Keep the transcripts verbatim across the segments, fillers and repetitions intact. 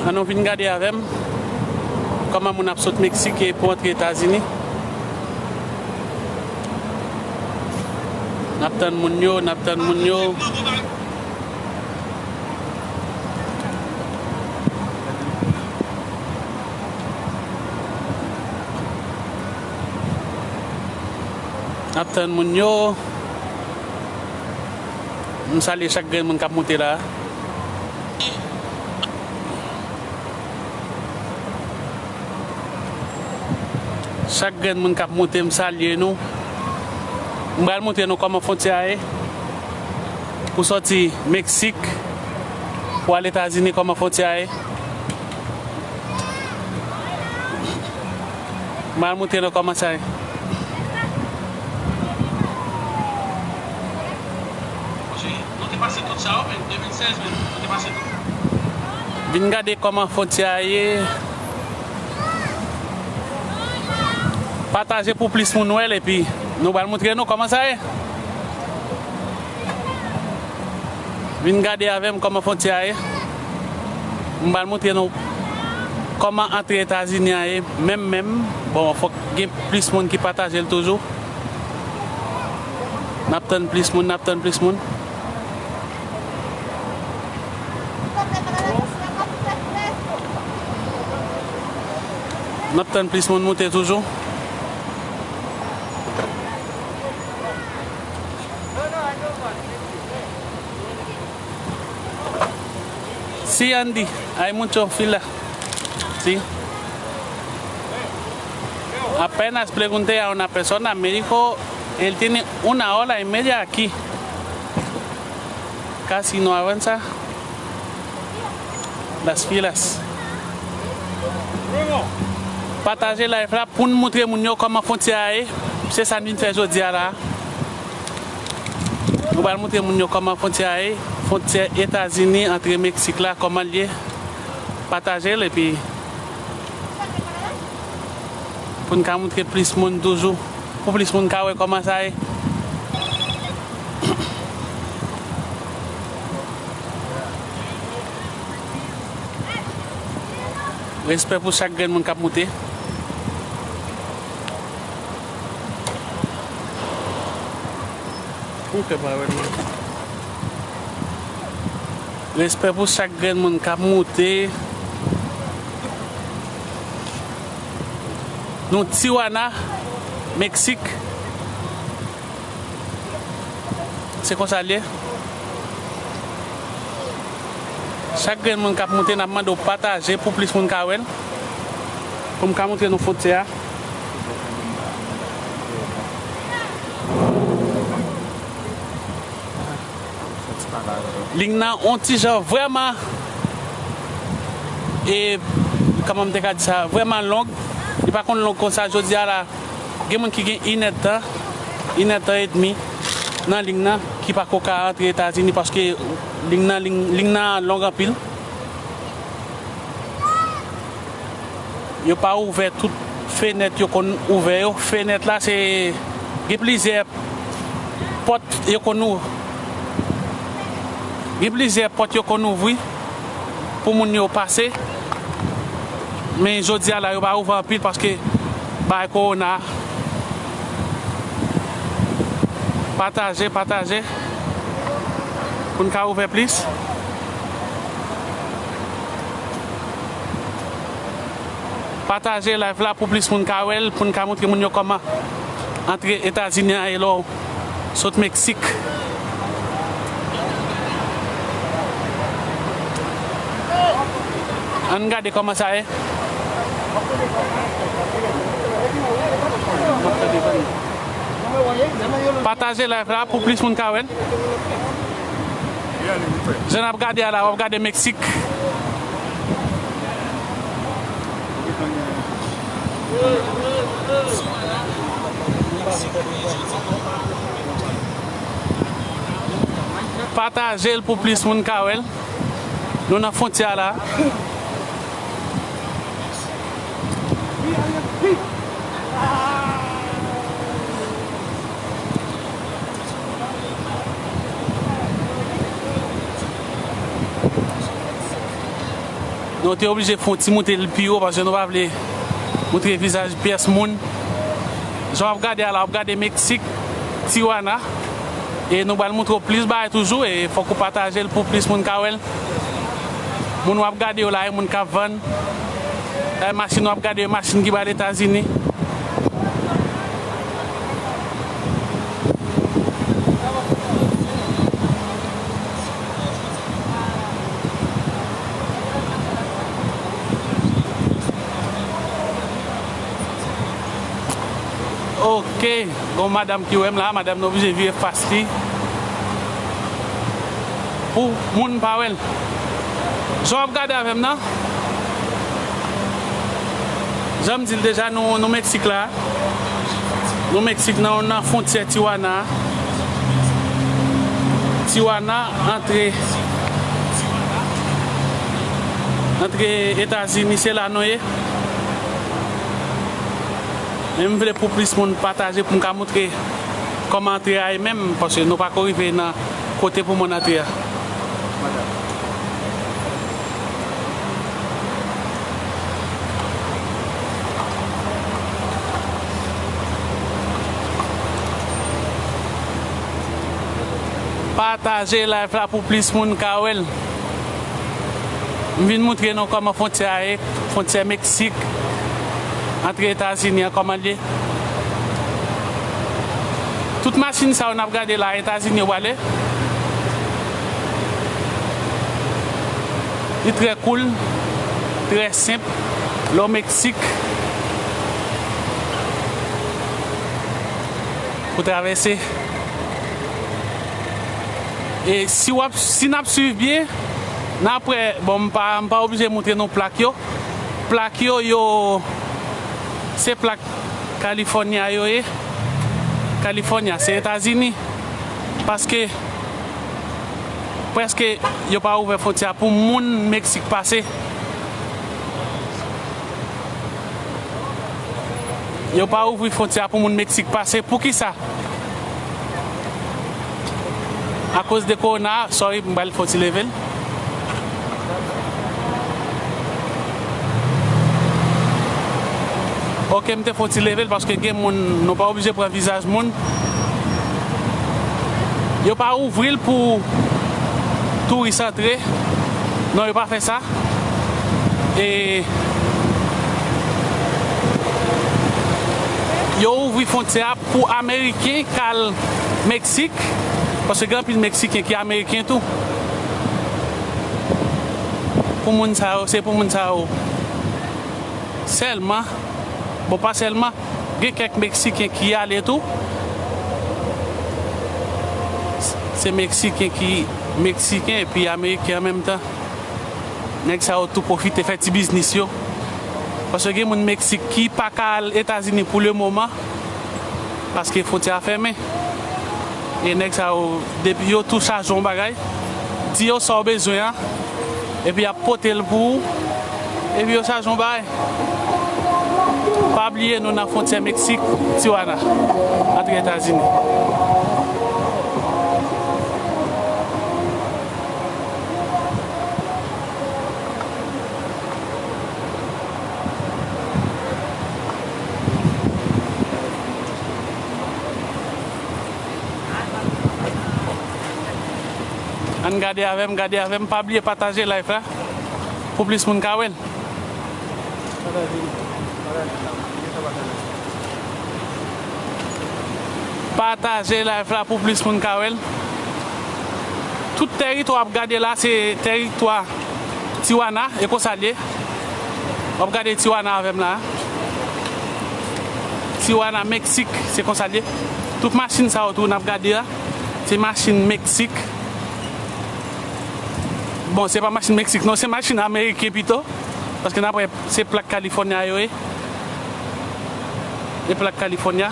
Ann nou vin gade avè m kòman moun ap sot Meksik e pou antre Etazini. N ap tann moun yo, n ap tann moun yo. N ap tann moun yo. M salye chak grenn moun k ap moute la. Chak grenn moun k ap moute, m salye nou. M pral montre nou kòman fwontyè a ye. Pou sòti Meksik, pou al Etazini, kòman fwontyè a ye. M pral montre nou kòman sa ye. Vin gade kòman fwontyè a ye. Pataje pou plis moun wè l, epi nou pral montre nou kòman sa ye. Vin gade avè m kòman fwontyè a ye. M pral montre nou kòman antre Etazini an ye, menm, menm. Bon, fòk gen plis moun ki pataje l toujou. N ap tann plis moun, n ap tann plis moun. N ap tann plis moun moute toujou. Sí, Andy, hay mucho fila. Sí. Apenas pregunté a una persona, me dijo, él tiene una hora y media aquí. Casi no avanza. Las filas. Pataje live la pou n montre moun yo kòman fwontyè a ye. Se sa n vin fè jodi a la. Nou pral montre moun yo kòman fwontyè a ye. Fwontyè Etazini antre Meksik la, kòman l ye. Pataje l epi pou n ka montre plis moun toujou. Pou plis moun ka wè kòman sa ye. Respè pou chak grenn moun k ap moute. Ou fè pa wè l. Respè pou chak grenn moun k ap moute. Nou Tijuana, Meksik. Se konsa l ye. Chak grenn moun k ap moute, n ap mande w pataje pou plis moun ka wè l. Pou m ka montre nou fwontyè a. Liy nan on ti jan vrèman, e, kòman m te ka di sa, vrèman long. Li pa konn long konsa jodi a la. Gen moun ki gen inèdtan, inèdtan edmi nan liy nan ki pako ka antre Etazini paske liy nan, liy, liy nan long anpil. Yo pa ouvè tout fenèt yo konn ouvè yo. Fenèt la se gen plizyè pòt yo konn ou-, gen plizyè pòt yo konn ouvri pou moun yo pase. Men jodi a la yo pa ouvè anpil paske bagay kowona. Pataje, pataje. Pou n ka ouvè plis. Pataje live la pou plis moun ka wè l, pou n ka montre moun yo kòman antre Etazini an ye lè w sot Meksik. Ann gade kòman sa ye. Pataje live la pou plis moun ka wè l. Jan n ap gade a la, w ap gade Meksik. Pataje l pou plis moun ka wè l. Nou nan fwontyè a la. Nou te oblije fè yon ti moute l pi wo paske nou pa vle moutre vizaj pyès moun. Jan w ap gade a la, w ap gade Meksik, Tijuana. E nou pral moutre w plis bagay toujou e fòk ou pataje l pou plis moun ka wè l. Moun w ap gade yo la, e moun k ap vann. E machin w ap gade yo, machin ki pral Etazini. Ok, gon madanm ki wè m la, madanm nan oblije vire fas li pou moun pa wè l. Jan w ap gade avè m nan, jan m di l deja, nou, nou Meksik la. Nou Meksik nan, nan fwontyè Tijuana. Tijuana antre, antre Etazini, se la nou ye. Men m vle pou plis moun pataje pou m ka moutre kòman antre a ye menm, paske nou pako rive nan kote pou moun antre a. Pataje live la pou plis moun ka wè l. M vin moutre nou kòman fwontyè a ye, fwontyè Meksik, antre Etazini an, kòman l ye. Tout machin sa yo n ap gade la, Etazini yo prale. Li trè koul, trè senp. Lè w Meksik, pou travèse. E si w ap, si n ap swiv byen, n ap wè, bon, m pa, m pa oblije moutre nou plak yo. Plak yo, yo, se plak California yo ye. California, se Etazini. Paske, prèske, yo pa ouvè fwontyè a pou moun Meksik pase. Yo pa ouvri fwontyè a pou moun Meksik pase. Poukisa? Akoz de kowona, sorry, m pral fè w ti leve l. Ok, m te fè w ti leve l paske gen moun, nou pa oblije pran vizaj moun. Yo pa ouvri l pou touris antre. Non, yo pa fè sa. E yo ouvri fwontyè a pou Ameriken k al Meksik, paske gen anpil Meksiken ki Ameriken tou. Pou moun sa yo, se pou moun sa yo sèlman. Bon, pa sèlman, gen kèk Meksiken ki ale tou. Se Meksiken ki Meksiken epi Ameriken an menm tan. Nèg sa yo tou pwofite fè ti biznis yo. Paske gen moun Meksik ki pa ka al Etazini pou le moman, paske fwontyè a fèmen. E nèg sa yo, depi yo tou chaje yon bagay, di yo sa w bezwen an, epi y ap pote l pou ou, epi yo chaje yon bagay. Pa bliye nou nan fwontyè Meksik, Tijuana, antre Etazini. Ann gade avè m, gade avè m. Pa bliye pataje live la pou plis moun ka wè l. Pataje live la pou plis moun ka wè l. Tout tèritwa w ap gade la, se tèritwa Tijuana, e konsa l ye. W ap gade Tijuana avè m la. Tijuana, Meksik, se konsa l ye. Tout machin sa yo tou n ap gade a, se machin Meksik. Bon, se pa machin Meksik, non, se machin ameriken pito. Paske n ap wè se plak California yo ye. E plak California.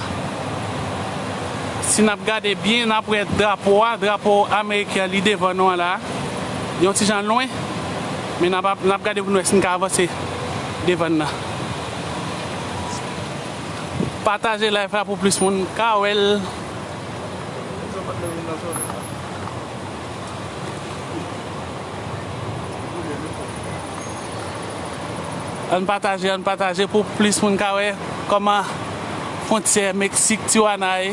Si n ap gade byen, n ap wè drapo a, drapo ameriken an, li devan nou an la. Yon ti jan lwen, men n ap, n ap gade pou n wè si n ka avanse devan n nan. Pataje live la pou plis moun ka wè l. Ann pataje, ann pataje pou plis moun ka wè kòman fwontyè Meksik, Tijuana ye,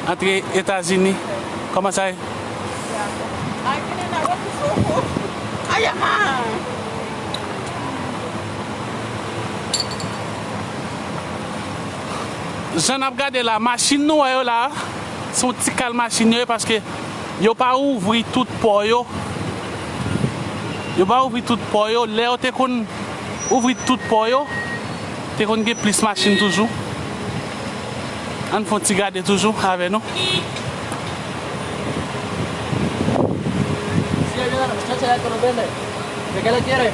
antre Etazini. Kòman sa ye? Jan n ap gade la, machin nou wè yo la, se yon ti kal machin yo ye, paske yo pa ouvri tout pò yo. Yo pa ouvri tout pò yo. Lè yo te konn ouvri tout pò yo, te konn gen plis machin toujou. Ann fè yon ti gade toujou avè nou. Si ella viene la muchacha ya que lo vende, ¿de qué la quiere?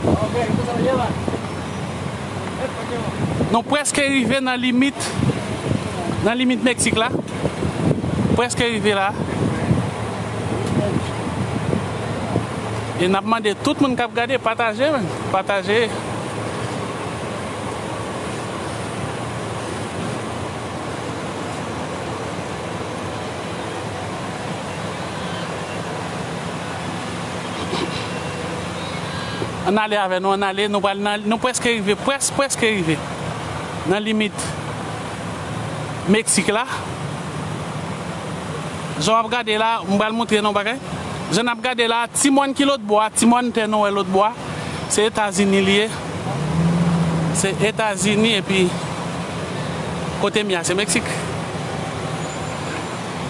Ok, entonces lo lleva. Nou prèske rive nan limit, nan limit Meksik la. Prèske rive la. E n ap mande tout moun k ap gade, pataje, men. Pataje. Ann ale avè nou, ann ale. Nou pral nan, nou prèske rive, près-, prèske rive nan limit Meksik la. Jan w ap gade la, m pral montre nou yon bagay. Jan n ap gade la, ti mòn ki lòt bò a, ti mòn tè nou wè lòt bò a, se Etazini li ye. Se Etazini, epi kote m ye a, se Meksik.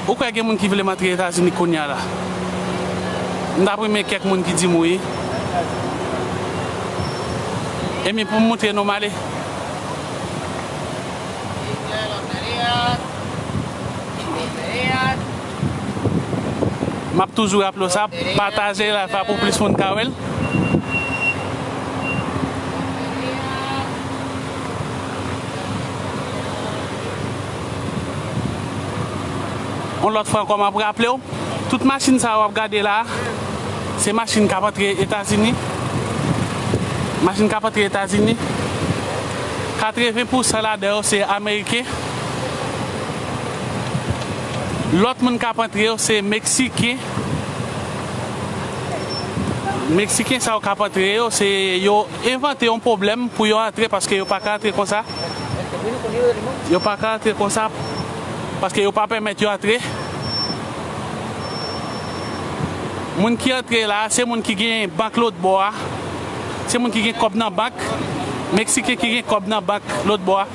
Ou kwè gen moun ki vle m antre Etazini kounye a la? M t ap renmen kèk moun ki di m wi. Epi pou m montre nou m ale. M ap toujou raple w sa, pataje live la pou plis moun ka wè l. Yon lòt fwa ankò, m ap raple w, tout machin sa yo w ap gade la, se machin k ap antre Etazini. Machin k ap antre Etazini, katreven pou san ladan yo se Ameriken. Lòt moun k ap antre yo se Meksiken. Meksiken sa yo k ap antre yo, se yo envante yon pwoblèm pou yo antre, paske yo pa ka antre konsa. Yo pa ka antre konsa, paske yo pa pèmèt yo antre. Moun ki antre la, se moun ki gen bank lòt bò a. Se moun ki gen kòb nan bank. Meksiken ki gen kòb nan bank lòt bò a,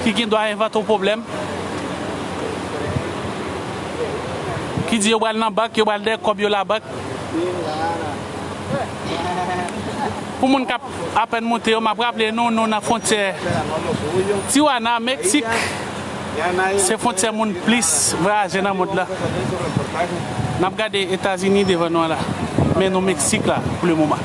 ki gen dwa envante yon pwoblèm. Ki di yo pral nan bank, yo pral dèyè kòb yo labank. Pou moun k ap apèn monte yo, m ap raple nou, nou nan fwontyè Tijuana, Meksik. Se fwontyè moun plis vwayaje nan mond lan. N ap gade Etazini devan nou an la. Men nou Meksik la, pou le moman.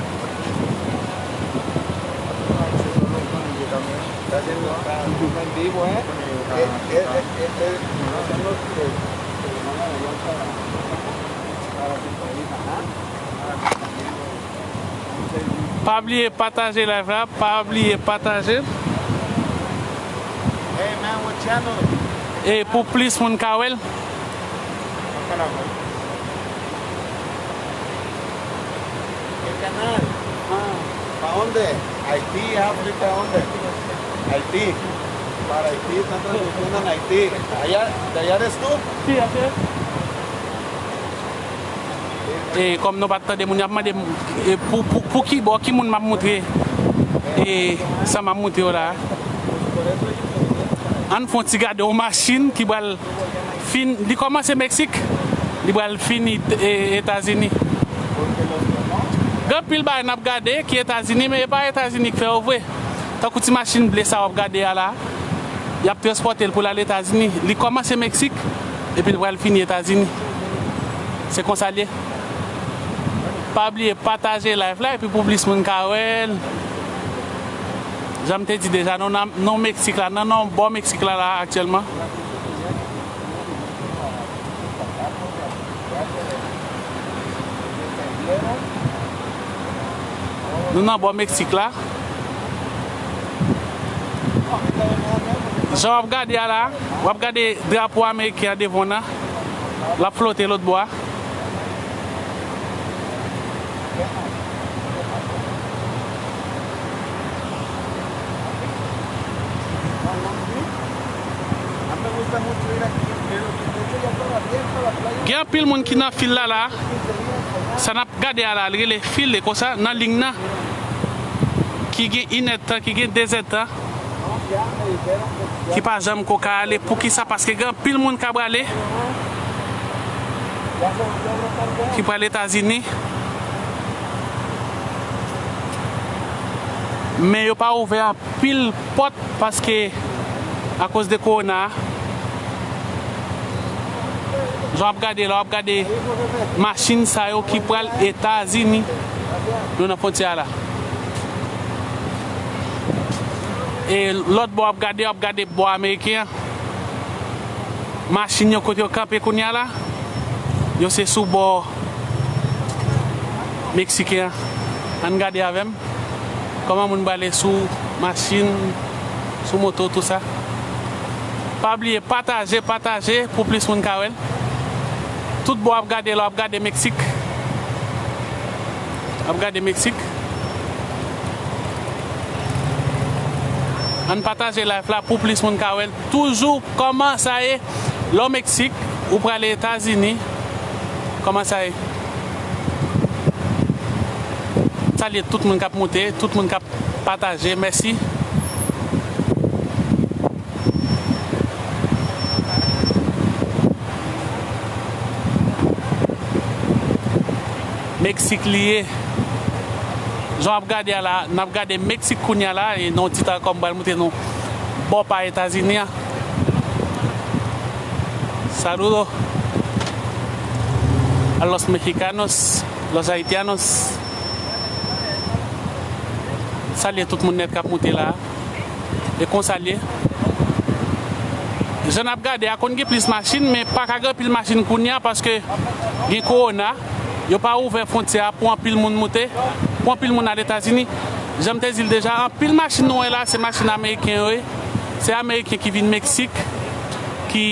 Pa bliye pataje live la, pa bliye pataje l. Hey man, what channel? E pou plis moun ka wè l. ¿Qué canal? Ah, ¿pa dónde? Haití, África, ¿dónde? Haití. Para Haití, están transmitiendo en Haití. ¿Allá, de allá eres tú? Sí, así es. E kòm nou pa t tande moun, y ap mande m, e pou, pou, pou ki bò, ki moun m ap moutre, e sa m ap moutre yo la a. Ann fè yon ti gade yon machin ki pral fin, li kòmanse Meksik, li pral fini, e, Etazini. Gen anpil bagay n ap gade ki Etazini, men e pa Etazini k fè yo vre. Tankou ti machin ble sa w ap gade a la, y ap transpòte l pou l al Etazini. Li kòmanse Meksik, epi l pral fini Etazini. Se konsa l ye. Pa bliye pataje live la, epi pou plis moun ka wè l. Jan m te di deja, nou nan, nan Meksik la, nan, nan bò Meksik la, la, aktyèlman. Nou nan bò Meksik la. Jan w ap gade a la, w ap gade drapo ameriken an devan w nan, l ap flote lòt bò a. Gen anpil moun ki nan fil la la. Sa n ap gade a la, li rele fil, e konsa, nan liy nan, ki gen inèdtan, ki gen dezèdtan, ki pa janm ko ka ale. Poukisa? Paske gen anpil moun k ap prale, ki pral Etazini, men yo pa ouvè anpil pòt paske akoz de kowona a. Jan w ap gade la, w ap gade machin sa yo ki pral Etazini. Yo nan fwontyè a la. E lòt bò w ap gade, w ap gade bò ameriken an. Machin yo kote yo kanpe kounye a la, yo se sou bò meksiken an. Ann gade avè m kòman moun prale sou machin, sou moto, tou sa. Pa bliye pataje, pataje pou plis moun ka wè l. Tout bò w ap gade la, w ap gade Meksik. W ap gade Meksik. Ann pataje live la pou plis moun ka wè l. Toujou, kòman sa ye? Lè w Meksik, ou prale Etazini, kòman sa ye? Salye tout moun k ap moute, tout moun k ap pataje, mèsi. Meksik li ye. Jan w ap gade a la, n ap gade Meksik kounye a la, e nan yon ti tan ankò m pral montre nou bò pa Etazini an. Saludo a los mexicanos, los haitianos. Salye tout moun nèt k ap monte la. E konsa l ye. Jan n ap gade a, konn gen plis machin, men pa ka gen anpil machin kounye a paske gen kowona. Yo pa ouvè fwontyè a pou anpil moun moute, pou anpil moun al Etazini. Jan m te di l deja, anpil machin nou wè la, se machin ameriken yo ye. Se ameriken ki vin Meksik, ki,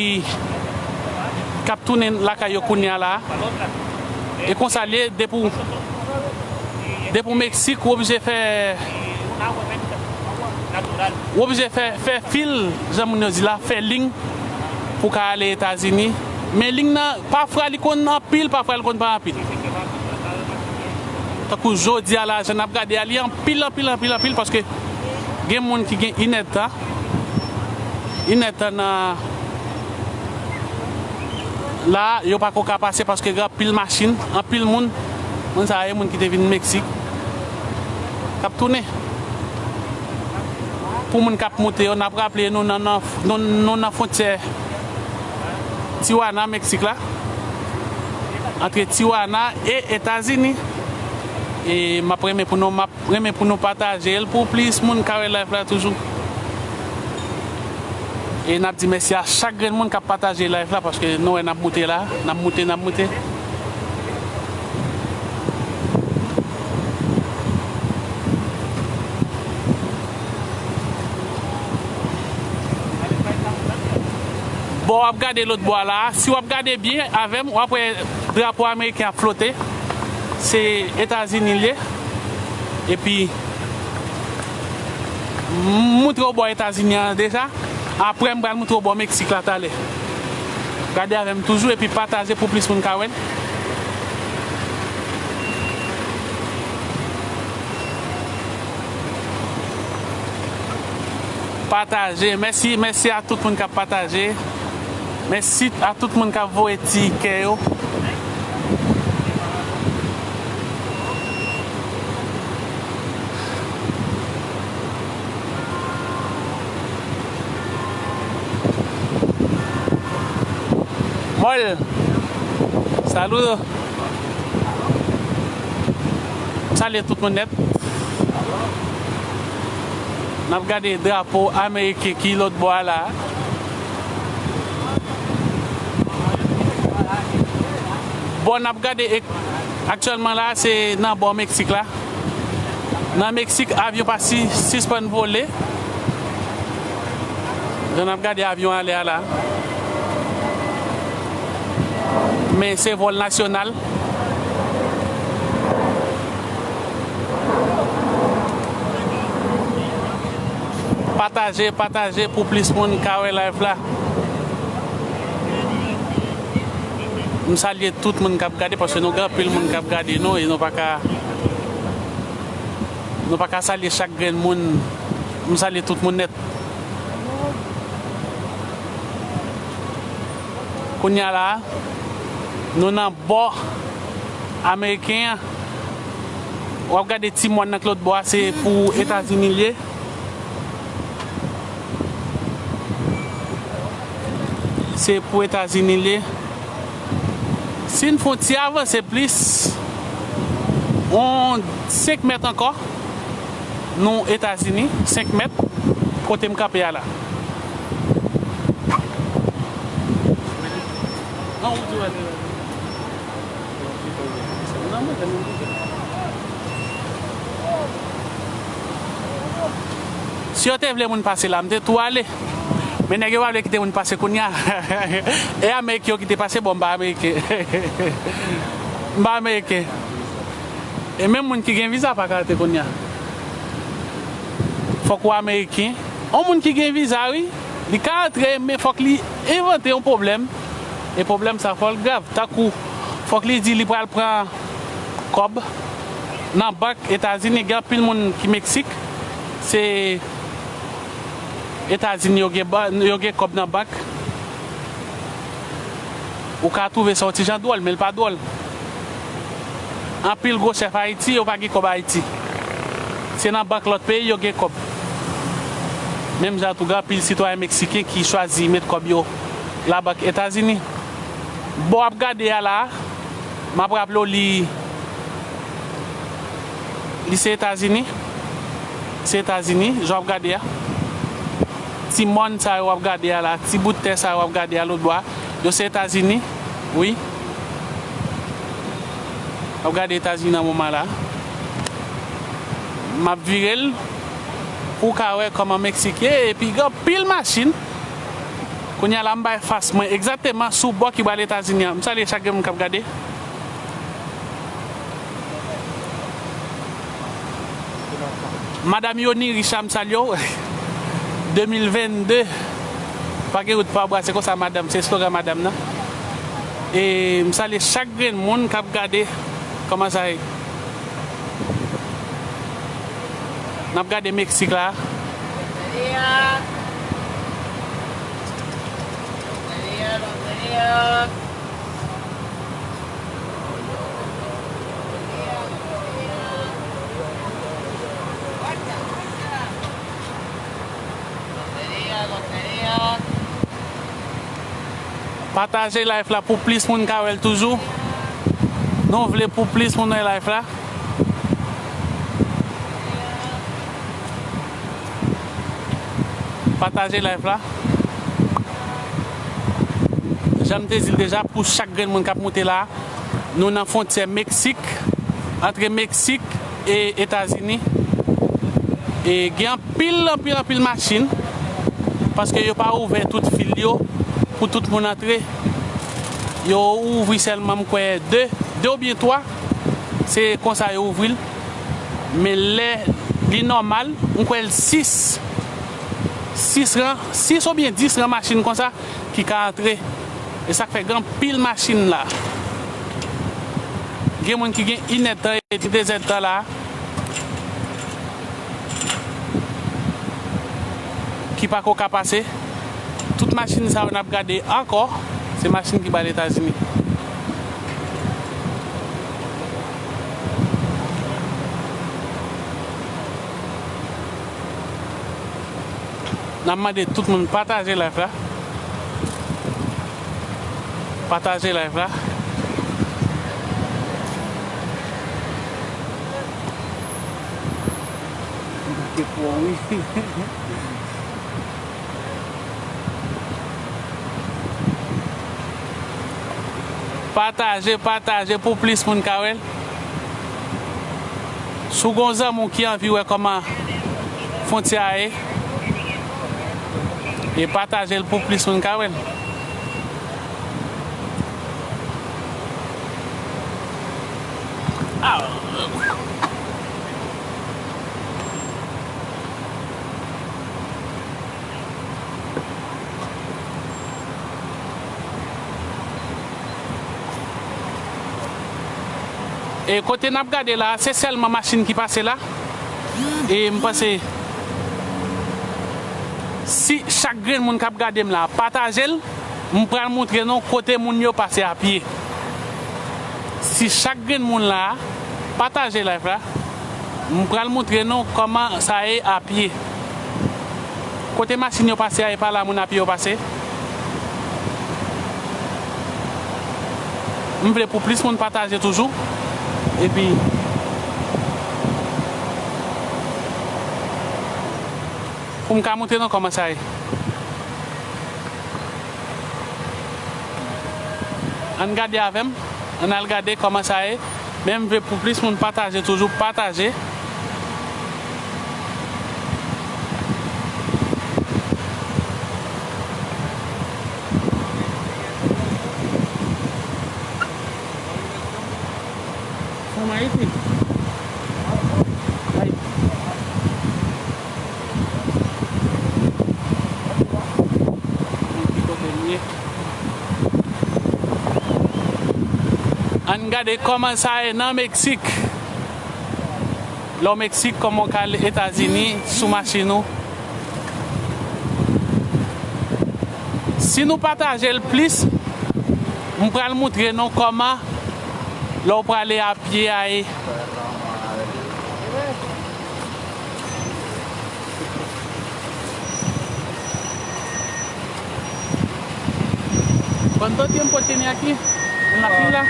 k ap tounen lakay yo kounye a la. E konsa l ye, depi w, depi w Meksik, ou oblije fè, ou oblije fè, fè fil, jan moun yo di la, fè liy pou w ka ale Etazini. Men liy nan, pafwa li konn anpil, pafwa li konn pa anpil. Tankou jodi a la, jan n ap gade a, li anpil, anpil, anpil, anpil, paske gen moun ki gen inèdtan, inèdtan nan la, yo pa ko ka pase paske gen anpil machin, anpil moun. Moun sa a, e moun ki te vin Meksik, k ap tounen. Pou moun k ap moute yo, n ap raple nou nan, nan, nou, nou nan fwontyè Tijuana, Meksik la. Antre Tijuana e Etazini. E m ap renmen pou nou, m ap renmen pou nou pataje l pou plis moun ka wè live la toujou. E n ap di mèsi a chak grenn moun k ap pataje live la, paske nou wè n ap moute la, n ap moute, n ap moute. Bò w ap gade lòt bò a la a, si w ap gade byen avè m, w ap wè drapo ameriken ap flote. Se Etazini l ye. Epi, m montre w bò Etazini an deja. Apre, m pral montre w bò Meksik la talè. Gade avè m toujou epi pataje pou plis moun ka wè l. Pataje. Mèsi, mèsi a tout moun k ap pataje. Mèsi a tout moun k ap voye ti kè yo. Mòl. Saludo. Salye tout moun nèt. N ap gade drapo ameriken ki lòt bò a la. Bò n ap gade e-, aktyèlman la, se nan bò Meksik la. Nan Meksik, avyon pa si-, sispann vole. Jan n ap gade avyon ale a la. Men se vòl nasyonal. Pataje, pataje pou plis moun ka wè live la. M salye tout moun k ap gade, paske nou gen anpil moun k ap gade nou e nou pa ka, nou pa ka salye chak grenn moun. M salye tout moun nèt. Kounye a la, nou nan bò ameriken an. W ap gade ti mòn nan k lòt bò a, se pou Etazini l ye. Se pou Etazini l ye. Si n fè yon ti avanse plis, yon senk mèt ankò, nou Etazini, senk mèt, kote m kanpe a la. Si yo te vle moun pase la, m te tou ale. Men nèg yo pa vle kite moun pase kounye a. E Ameriken yo ki te pase, bon, m pa Ameriken. M pa Ameriken. E menm moun ki gen viza pa ka antre kounye a. Fòk ou Ameriken. Yon moun ki gen viza, wi, li ka antre, men fòk li envante yon pwoblèm. E pwoblèm sa, fò l grav. Tankou, fòk li di li pral pran kòb nan bank Etazini. Gen anpil moun ki Meksik, se Etazini yo gen, yo gen kòb nan bank. Ou ka twouve sa yon ti jan dwòl, men l pa dwòl. Anpil gwo chèf Ayiti, yo pa gen kòb Ayiti. Se nan bank lòt peyi yo gen kòb. Menm jan tou, gen anpil sitwayen meksiken ki chwazi met kòb yo labank Etazini. Bò w ap gade a la a, m ap raple w li, li se Etazini. Se Etazini, jan w ap gade a. Ti mòn sa yo w ap gade a la, ti bout tè sa yo w ap gade a lòt bò a, yo se Etazini, wi. W ap gade Etazini nan moman la. M ap vire l pou w ka wè kòman Meksik ye, epi gen anpil machin. Kounye a la, m bay fas mwen egzakteman sou bò ki ba Etazini an. M salye chak grenn moun k ap gade. Madanm Yoni Richard, m salye w. De mil vennde, pa gen wout pa bwa, se konsa madanm, se slogan madanm nan. E m salye chak grenn moun k ap gade kòman sa ye. N ap gade Meksik la. Pataje live la pou plis moun ka wè l toujou. Nou vle pou plis moun wè live la. Pataje live la. Jan m te di l deja, pou chak grenn moun k ap moute la, nou nan fwontyè Meksik, antre Meksik e Etazini. E gen anpil, anpil, anpil machin, paske yo pa ouvè tout fil yo pou tout moun antre. Yo ouvri sèlman, m kwè, de, de oubyen twa. Se konsa yo ouvri l. Men lè li nòmal, m kwè l sis, sis ran, sis oubyen dis ran machin konsa ki ka antre. E sa k fè gen anpil machin la. Gen moun ki gen inèdtan epi dezèdtan la. Ki pako ka pase. Tout machin sa yo n ap gade ankò, se machin ki ba Etazini. N ap mande tout moun pataje live la. Pataje live la. Te pran, wi. Pataje, pataje pou plis moun ka wè l. Si w gen yon zanmi w ki anvi wè kòman fwontyè a ye, e pataje l pou plis moun ka wè l. E kote n ap gade la, se sèlman machin ki pase la. E m panse, si chak grenn moun k ap gade m la pataje l, m pral montre nou kote moun yo pase a pye. Si chak grenn moun la pataje live la, m pral montre nou kòman sa ye a pye. Kote machin yo pase a, e pa la moun a pye yo pase. M vle pou plis moun pataje toujou. Epi, pou m ka montre nou kòman sa ye. Ann gade avè m. Ann al gade kòman sa ye. Men m vle pou plis moun pataje toujou, pataje. Fanm Ayiti. Ayiti. Ki kote l ye? Ann gade kòman sa ye nan Meksik. Lè w Meksik, kòman w ka al Etazini sou machin ou? Si nou pataje l plis, m pral montre nou kòman lè w prale a pye a ye. ¿Cuánto tiempo tiene aquí en la fila?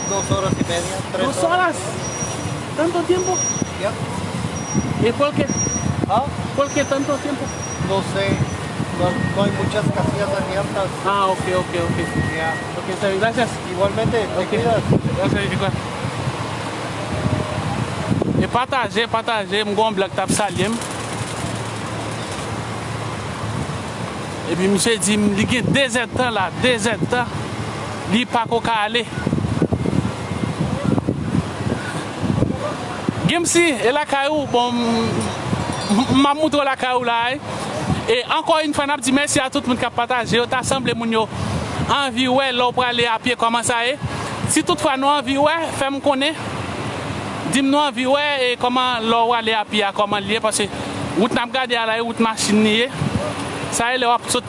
Dos horas y media, tres horas. ¿Dos horas? ¿Tanto tiempo? Yep. ¿Y por qué? ¿Ah? ¿Por qué tanto tiempo? No sé. No, no hay muchas casillas abiertas. Ah, ok, ok, ok. Ya. Ok, está bien, gracias. Igualmente, te cuidas. Gracias, igual. E pataje, pataje, m gon blan k t ap salye m. Epi misye di m, li gen dezèdtan la, dezèdtan, li pako ka ale. Gimsi, e lakay ou, bon, m, m, m ap moutre w lakay ou la, wi. E ankò yon fwa, n ap di mèsi a tout moun k ap pataje yo. Ta sanble moun yo anvi wè lè w prale a pye kòman sa ye. Si toutfwa nou anvi wè, fè m konnen. Di m nou anvi wè e kòman lè w ale a pye a, kòman l ye, paske wout n ap gade a la, e wout machin li ye. Sa ye lè w ap sot,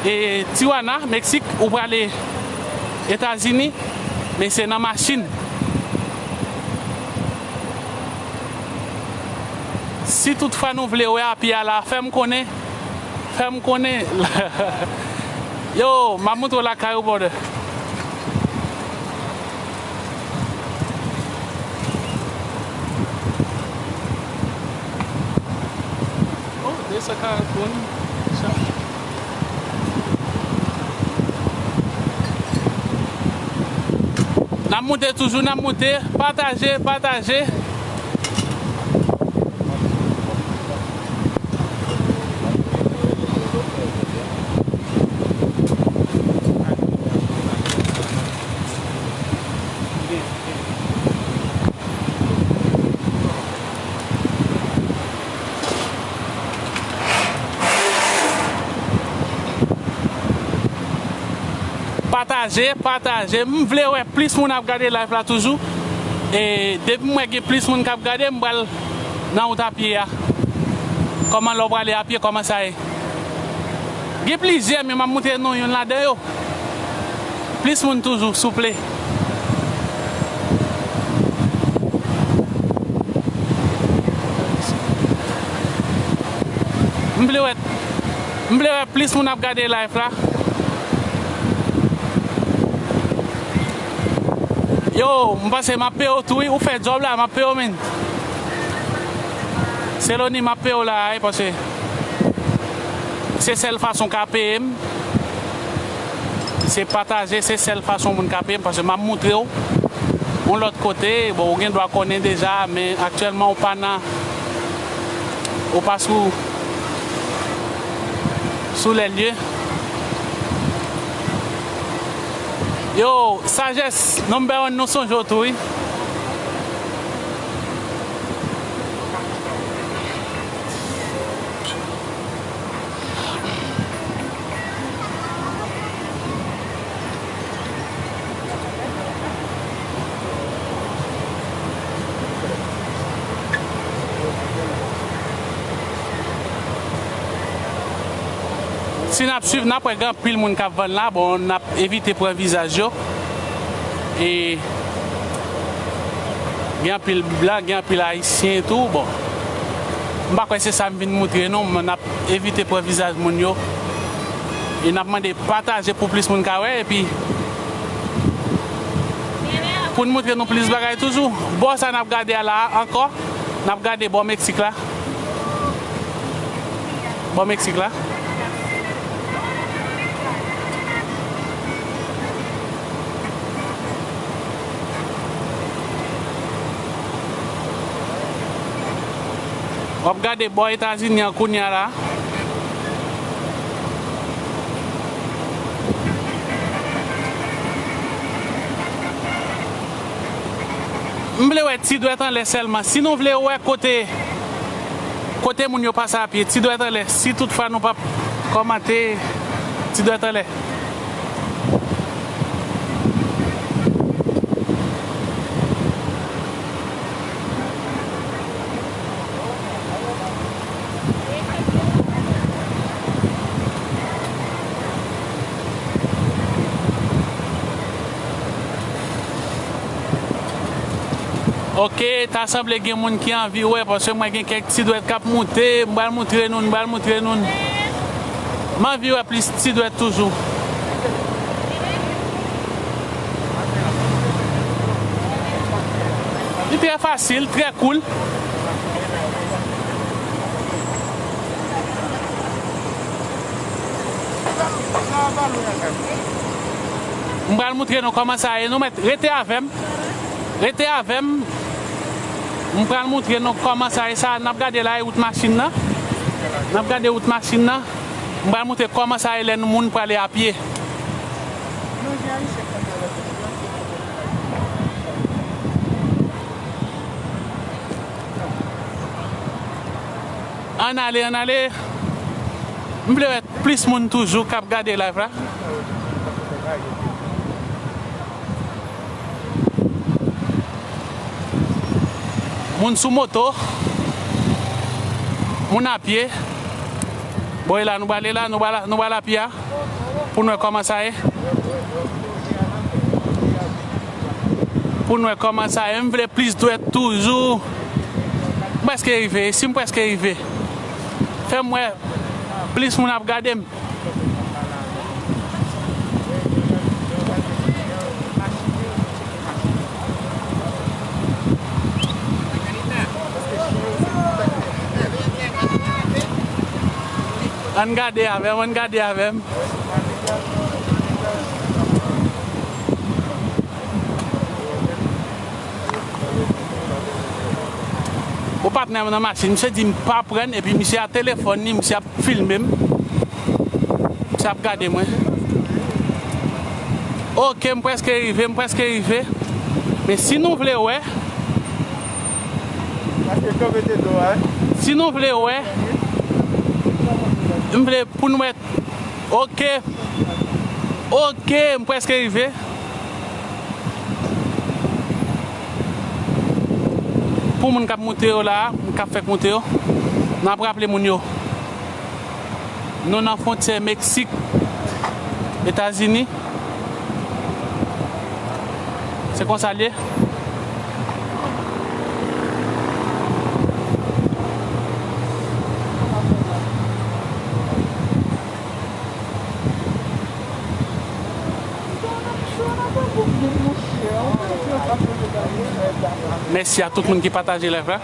e, Tijuana, Meksik, ou prale Etazini, men se nan machin. Si toutfwa nou vle wè a pye a la, fè m konnen. Fè m konnen. Yo, m ap montre w lakay ou, brother. Oh, de san karant moun. N ap monte toujou, n ap monte. Pataje, pataje. Pataje, pataje. M vle wè plis moun ap gade live la toujou. E depi m wè gen plis moun k ap gade, m pral nan wout a pye a. Kòman lè w prale a pye, kòman sa ye? Gen plizyè, men m ap montre nou youn ladan yo. Plis moun toujou, souple. M vle wè, m vle wè plis moun ap gade live la. Yo, m panse m ap peye w tou, wi. Ou fè djòb la, m ap peye w, men. Seloni, m ap peye w la, wi, paske se sèl fason w ka peye m. Se pataje, se sèl fason moun ka peye m, paske m ap montre w yon lòt kote. Bon, ou gen dwa konnen deja, men aktyèlman ou pa nan, ou pa sou, sou lè lye. Yo, Sajès, number one, nou sonje w tou, wi. Si n ap swiv, n ap wè gen anpil moun k ap vann la. Bon, n ap evite pran vizaj yo. E gen anpil blan, gen anpil ayisyen tou. Bon, m pa kwè se sa m vin moutre non, men n ap evite pran vizaj moun yo. E n ap mande pataje pou plis moun ka wè. Epi, pou n moutre nou plis bagay toujou. Bò sa n ap gade a la a ankò, n ap gade bò Meksik la. Bò Meksik la. W ap gade bò Etazini an kounye a la. M vle wè ti dwèt anlè sèlman. Si nou vle wè kote, kote moun yo pase a pye, ti dwèt anlè. Si toutfwa nou p ap kòmante, ti dwèt anlè. Ok, ta sanble gen moun ki anvi wè, paske mwen gen kèk ti dwèt k ap moute, m pral moutre nou, m pral moutre nou. M anvi wè plis ti dwèt toujou. Li trè fasil, trè cool. M pral moutre nou kòman sa ye. Nou mèt rete avè m. Rete avè m. M pral moutre nou kòman sa ye. Sa n ap gade la, e wout machin nan. N ap gade wout machin nan. M pral moutre kòman sa ye lè moun prale a pye. Ann ale, ann ale. M vle wè plis moun toujou k ap gade live la. Moun sou moto, moun a pye. Bon, e la nou prale la, nou prale, nou prale a pye a. Pou n wè kòman sa ye. Pou n wè kòman sa ye. M vle plis dwèt toujou. M prèske rive. Si m prèske rive, fè m wè plis moun ap gade m. Ann gade avè m, ann gade avè m. Bon, patnè m nan machin, misye di m pa prann, epi misye a telefòn li, misye ap filme m. Misye ap gade mwen. Ok, m prèske rive, m prèske rive. Men si nou vle wè, si nou vle wè, m vle pou n wè. Ok. Ok, m prèske rive. Pou moun k ap moute yo la, moun k ap fèk moute yo, n ap raple moun yo. Nou nan fwontyè Meksik, Etazini. Se konsa l ye. Mèsi a tout moun ki pataje live la.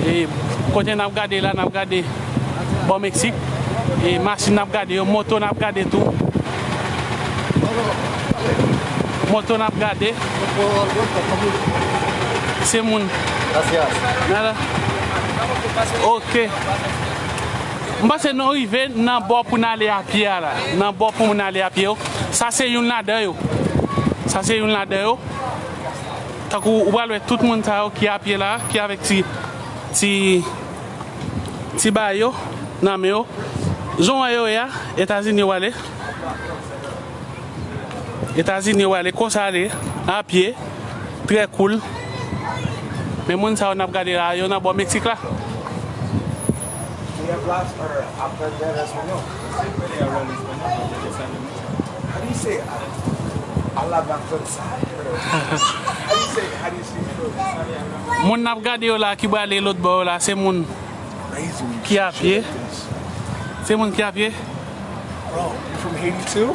E kote n ap gade la, n ap gade bò Meksik. E machin n ap gade yo, moto n ap gade tou. Moto n ap gade. Se moun. Nada. Ok. M panse nou rive nan bò pou n ale a pye a la. Nan bò pou moun ale a pye yo. Sa se youn ladan yo. Sa se youn ladan yo. Tankou ou pral wè tout moun sa yo ki a pye la, ki avèk ti, ti, ti bagay yo nan men yo. Jan w wè yo ye a, Etazini yo ale. Etazini yo ale, konsa ale, a pye, trè cool. Men moun sa yo n ap gade la, yo nan bò Meksik la. Hablas or aprender español? Sí, puede hablar español, porque yo sé mucho. How do you say, uh, "Alaba Fonsai"? How do you say, how do you say? Moun n ap gade yo la ki prale lòt bò yo la, se moun ki a pye. Se moun ki a pye. Bro, you from Haiti too?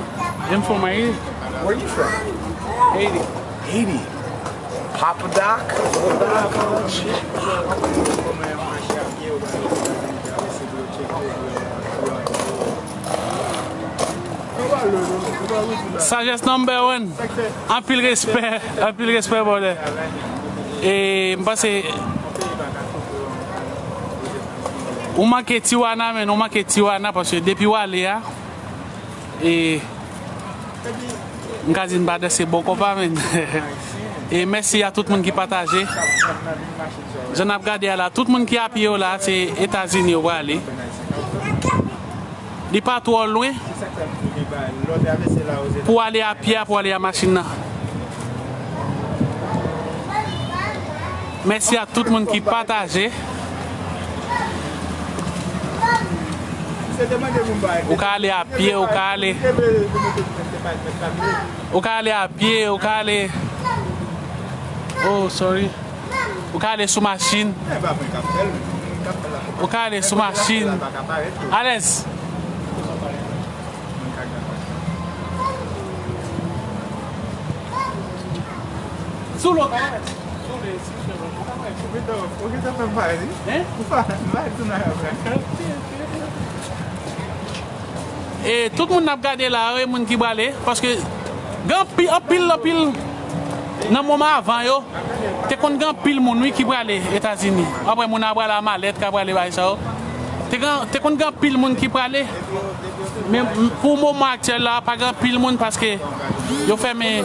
I'm from Haiti. Where you from? Haiti. Haiti. Papa Doc? Sagesse number one. Anpil respè, anpil respè, brother. E m panse ou manke Tijuana, men ou manke Tijuana, paske depi w ale a, e m ka di n pa danse bon konpa, men. E mèsi a tout moun ki pataje. Jan n ap gade a la, tout moun ki a pye yo la, se Etazini yo prale. Li pa twò lwen pou ale a pye a, pou ale a machin nan. Mèsi a tout moun ki pataje. Ou ka ale a pye, ou ka ale, ou ka ale a pye, ou ka ale. Oh, sorry. Ou ka ale sou machin. Ou ka ale sou machin. Alèz. Sou lòt. E tout moun n ap gade la yo, e moun ki prale, paske gen anpi-, anpil, anpil nan moman avan yo, te konn gen anpil moun, wi, ki prale Etazini. Apre moun ap prale a malèt, ka prale bagay sa yo. Te gen, te konn gen anpil moun ki prale. Men pou moman aktyèl la, pa gen anpil moun paske yo fèmen,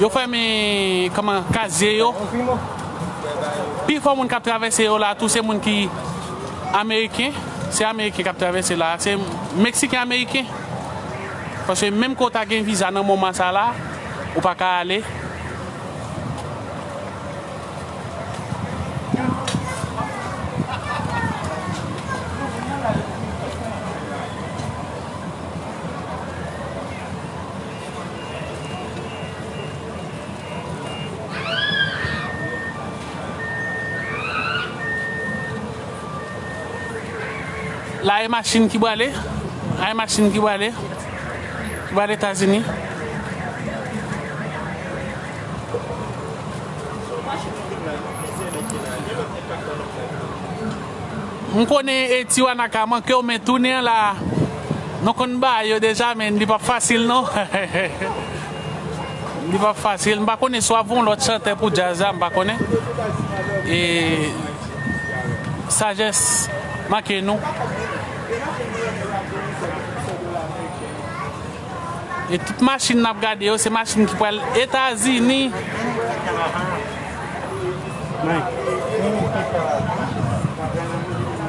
yo fèmen, kòman, kazye yo. Pifò moun k ap travèse yo la tou, se moun ki ameriken. Se ameriken k ap travèse la. Se meksiken ameriken. Paske menm ke w ta gen viza nan moman sa la, ou pa ka ale. La e machin ki prale. La e machin ki prale. Ki prale Etazini. M konnen, e, Tijuana ka manke w, men tounen an la, nou konn bagay yo deja, men li p ap fasil non. Li p ap fasil. M pa konnen si w ap voye yon lòt chantè pou djaz la, m pa konnen. E Sagesse manke nou. E tout machin n ap gade yo, se machin ki pral Etazini.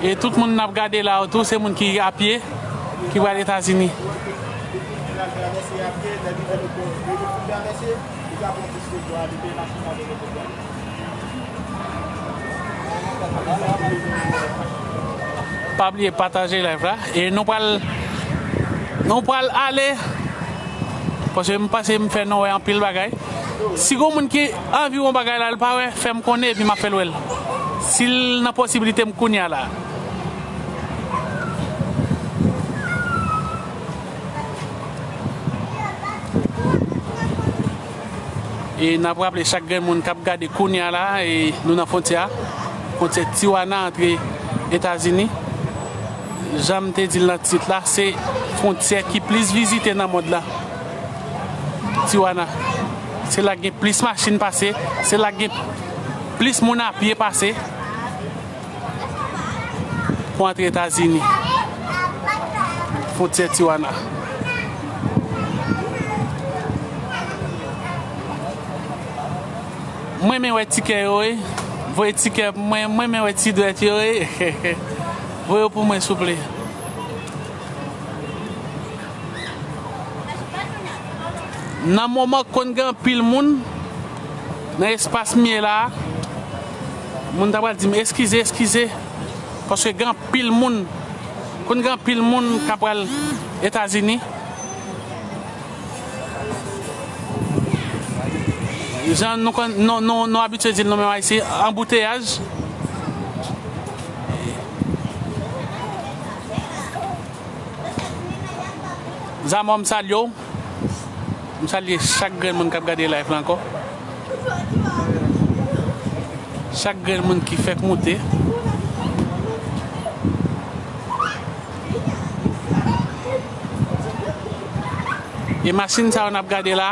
E tout moun n ap gade la yo tou, se moun ki a pye, ki pral Etazini. Pa bliye pataje live la. E nou pral, nou pral ale. Paske m panse m fè nou wè anpil bagay. Si gon moun ki anvi wè yon bagay la, l pa wè, fè m konnen epi m ap fè l wè l. Si l nan posiblite m kounye a la. E n ap raple chak grenn moun k ap gade kounye a la, e nou nan fwontyè a, fwontyè Tijuana antre Etazini. Jan m te di l nan tit la, se fwontyè ki plis vizite nan mond lan. Tijuana. Se la k gen plis machin pase, se la k gen plis moun a pye pase. Pou antre Etazini. Fwontyè Tijuana. Mwen renmen wè tikè yo, wi. Voye tikè pou mwen, mwen renmen wè ti dwèt yo, wi. Voye yo pou mwen, souple. Nan moman konn gen anpil moun nan espas m ye la, moun ta pral di m, "Eskize, eskize." Paske gen anpil moun, konn gen anpil moun k ap pral Etazini. Jan nou konn, nou, nou, nou abitye di l nou menm Ayisyen, anbouteyaj. Zamò, m salye w. M salye chak grenn moun k ap gade live la ankò. Chak grenn moun ki fèk moute. E machin sa yo n ap gade la,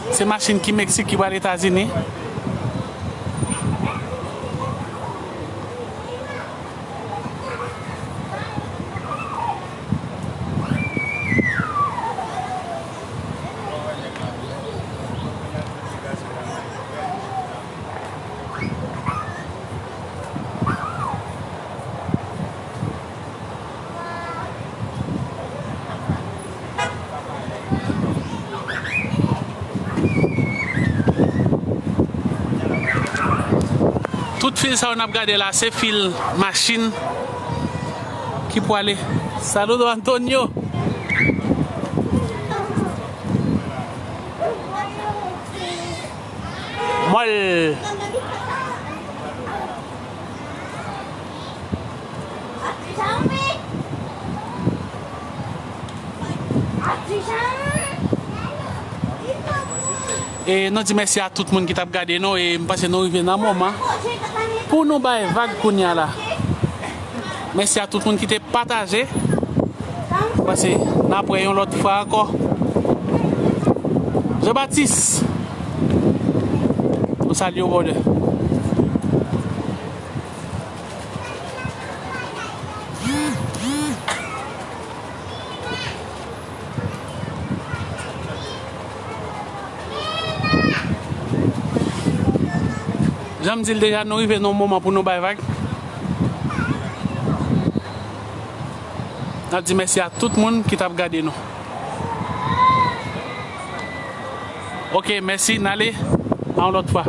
se machin ki Meksik ki pral Etazini. Tout fil sa yo n ap gade la, se fil machin ki pwale. Saludo, Antonio. Mòl. E nou di mèsi a tout moun ki t ap gade nou, e m panse nou rive nan moman pou nou bay vag kounye a la. Mèsi a tout moun ki te pataje. Pase n ap wè yon lòt fwa ankò. Jean Baptiste, nou salye w, brother. Jan m di l deja, nou rive nan yon moman pou nou bay vag. N ap di mèsi a tout moun ki t ap gade nou. Ok, mèsi, n ale a yon lòt fwa.